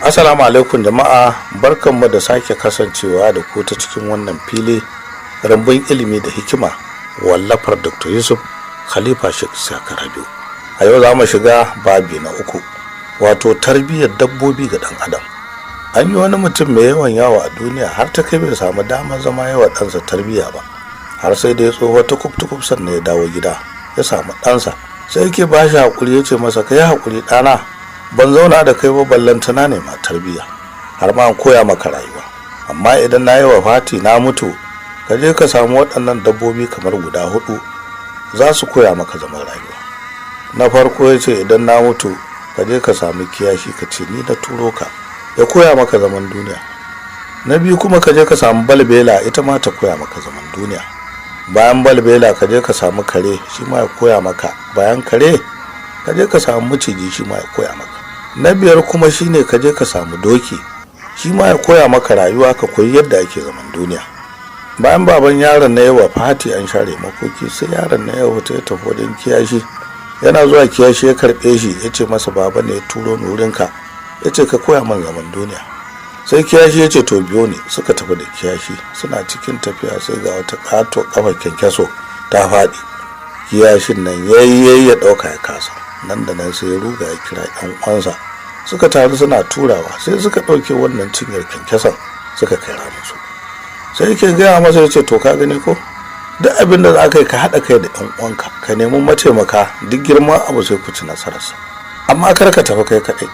Assalamu alaikum jama'a, barkanmu da sake kasancewa da ku ta cikin wannan fili, rumbun ilimi da hikima, wallafar Dr. Yusuf Khalifa Sheikh Sakarabiu. A yau za mu shiga babi na uku, wato tarbiyyar dabbobi ga ɗan adam. An yi wani mutum mai yawan yawo a duniya, har ta kai bai samu damar zama yawa ɗansa tarbiyya ba, har sai da ya tsoho tukub tukub sannan ya dawo gida ya samu ɗansa. Sai yake ba shi haƙuri, ya ce masa, "Ka yi haƙuri ɗana, ban zauna da kai ba, ballantana ne ma tarbiyya har ma an koya maka rayuwa. Amma idan na yi wafati na mutu, ka je ka samu waɗannan dabbobi kamar guda hudu, za su koya maka zaman rayuwa." Na farko ya ce, "Idan na mutu, ka je ka samu kiyashi, ka ce ni na turo ka, ya koya maka zaman duniya. Na biyu kuma, ka je ka samu balbela, ita ma ta koya maka zaman duniya. Bayan balbela, ka je ka samu kare, shi ma ya koya maka. Bayan kare, ka je ka samu maciji, shi ma ya koya maka. Na biyar kuma shine ka je ka samu doki, shi ma ya koya maka rayuwa, ka koyi yadda ake zaman duniya." Bayan baban yaron na yawa fati, an share makoki, sai yaron na yawa ta tafi wajen kiyashi. Yana zuwa, kiyashi ya karɓe shi, ya ce masa, "Baba ne ya turo ni wurinka, ya ce ka koya man zaman duniya." Sai kiyashi ya ce, "To, biyo ne." Suka tafi da kiyashi. Suna cikin tafiya sai ga wata ƙato kafa kyankyaso ta faɗi. Kiyashin nan yayi ya ɗauka, ya kasa. Nan da nan sai ya ruga ya kira yan uwansa. Suka taru suna turawa, sai suka ɗauke wannan cinyar kyankyason suka kai raminsu. Sai yake gaya masa, ya ce, "To, ka gani ko? Duk abin da za ka yi, ka haɗa kai da yan uwanka, ka nemi mataimaka. Duk girman abu sai ku ci nasararsa, amma kar ka tafi kai kaɗai."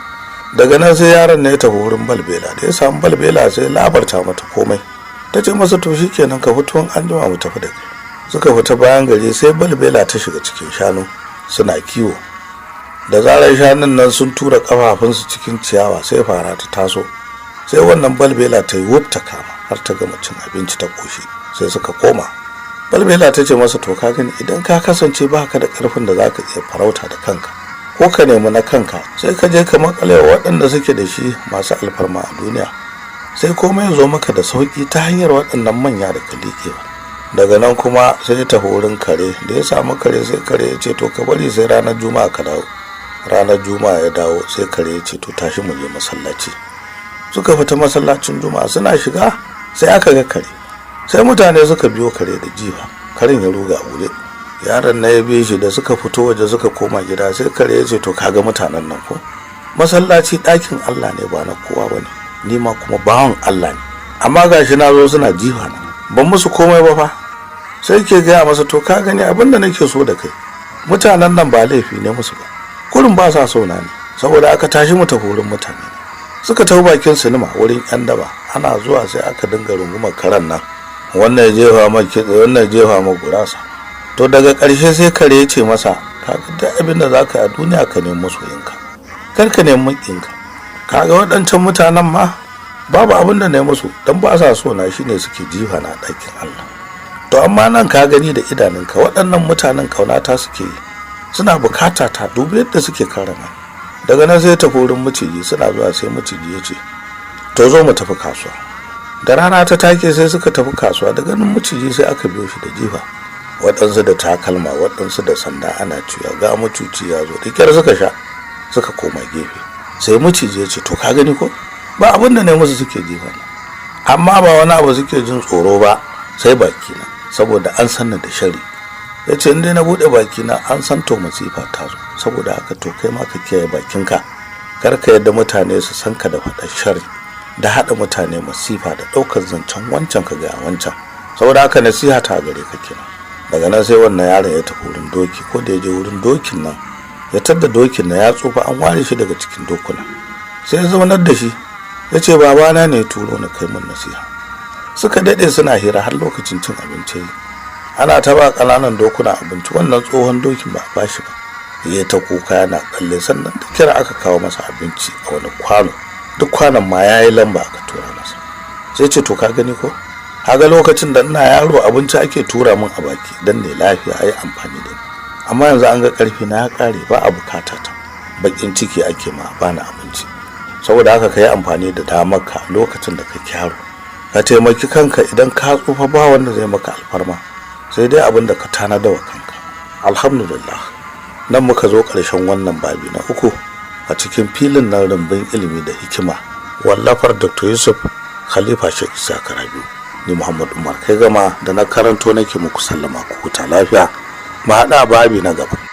Daga nan sai yaron ne ya tafi wurin balbela. Da ya samu balbela, sai labarta mata komai. Ta ce masa, "To shikenan, ka fito an jima mu tafi da kai." Suka fita bayan gari, sai balbela ta shiga cikin shanu suna kiwo. Da zarar shanun nan sun tura kafafunsu cikin ciyawa, sai fara ta taso, sai wannan balbela ta yi wuf ta kama, har ta gama cin abinci ta koshi. Sai suka koma. Balbela ta ce masa, "To, ka gani, idan ka kasance baka da karfin da zaka iya farauta da kanka ko ka nemi na kanka, sai ka je ka makale wa waɗanda suke da shi, masu alfarma a duniya, sai komai ya zo maka da sauki ta hanyar waɗannan manya da ka liƙewa." Daga nan kuma sai ya tafi wurin kare. Da ya samu kare, sai kare ya ce, "To, ka bari sai ranar Juma'a ka dawo." Ranar Juma'a ya dawo, sai kare ya ce, "To, tashi mu je masallaci." Suka fita masallacin Juma'a. Suna shiga sai aka ga kare, sai mutane suka biyo kare da jifa. Karen ya ruga a guje, yaron na ya bi shi. Da suka fito waje suka koma gida, sai kare ya ce, "To, kaga mutanen nan ko? Masallaci ɗakin Allah ne, ba na kowa ba ne. Ni ma kuma bawan Allah ne, amma gashi na zo suna jifa na, ban musu komai ba fa." Sai ke gaya masa, "To, ka gani, abin da nake so da kai, mutanen nan ba laifi ne musu ba, kurin ba sa so na ne. Saboda aka tashi mu tafi wurin mutane." Suka tafi bakin sinima wurin yan daba. Ana zuwa sai aka dinga rungumar karen nan, wannan ya jefa ma kitse, wannan ya jefa ma gurasa. To, daga ƙarshe sai kare ya ce masa, "Kaga, duk abin da za ka yi a duniya, ka nemi masoyinka, kar ka nemi maƙinka. Kaga waɗancan mutanen ma babu abin da na yi musu, don ba sa so na shine suke jifa na ɗakin Allah. To, amma nan ka gani da idanunka, waɗannan mutanen ƙaunata suke yi, suna bukata ta, dubi yadda suke karama." Daga nan sai tafi wurin maciji. Suna zuwa sai maciji ya ce, "To, zo mu tafi kasuwa." Da rana ta take sai suka tafi kasuwa. Da ganin maciji sai aka biyo shi da jifa, waɗansu da takalma, waɗansu da sanda, ana cewa, "Ga macuci ya zo." Da kyar suka sha, suka koma gefe. Sai maciji ya ce, "To, ka gani ko? Ba abin da ne musu suke jifa na, amma ba wani abu suke jin tsoro ba sai baki na, saboda an sanna da shari." Ya ce, "In dai na buɗe baki na, an san to masifa ta zo. Saboda haka, to, kai ma ka kiyaye bakinka. Kar ka yadda mutane su san ka da faɗar shari, da haɗa mutane masifa, da ɗaukar zancen wancan ka gaya wancan. Saboda haka, nasiha ta gare ka kenan." Daga nan sai wannan yaron ya tafi wurin doki. Ko da ya je wurin dokin nan, ya tadda dokin nan ya tsufa, an ware shi daga cikin dokuna. Sai ya zaunar da shi, ya ce, "Babana ne ya turo ni kai mun nasiha." Suka daɗe suna hira har lokacin cin abinci. Ana ta ba ƙananan dokuna abinci, wannan tsohon dokin ba a bashi ba. Ya ta kuka yana tsalle. Sannan da kira aka kawo masa abinci a wani kwano, duk kwanon ma ya yi lamba, aka tura masa. Sai ce, "To, ka gani ko? Kaga lokacin da ina yaro, abinci ake tura min a baki dan ne lafiya, a yi amfani da ni. Amma yanzu an ga karfi na ya kare, ba a bukata ta, bakin ciki ake ma bani abinci. Saboda haka, ka yi amfani da damar ka lokacin da kake yaro, ka taimaki kanka. Idan ka tsufa, ba wanda zai maka alfarma sai dai abin da ka tanada wa kanka." Alhamdulillah, nan muka zo ƙarshen wannan babi na uku a cikin filin nan, rumbun ilimi da hikima. Wallafar Dr. Yusuf Khalifa Sheikh Isaka Rabiu. Ni Muhammad Umar Kai Gama da na karanto nake muku sallama, ku huta lafiya, mu haɗa babi na gaba.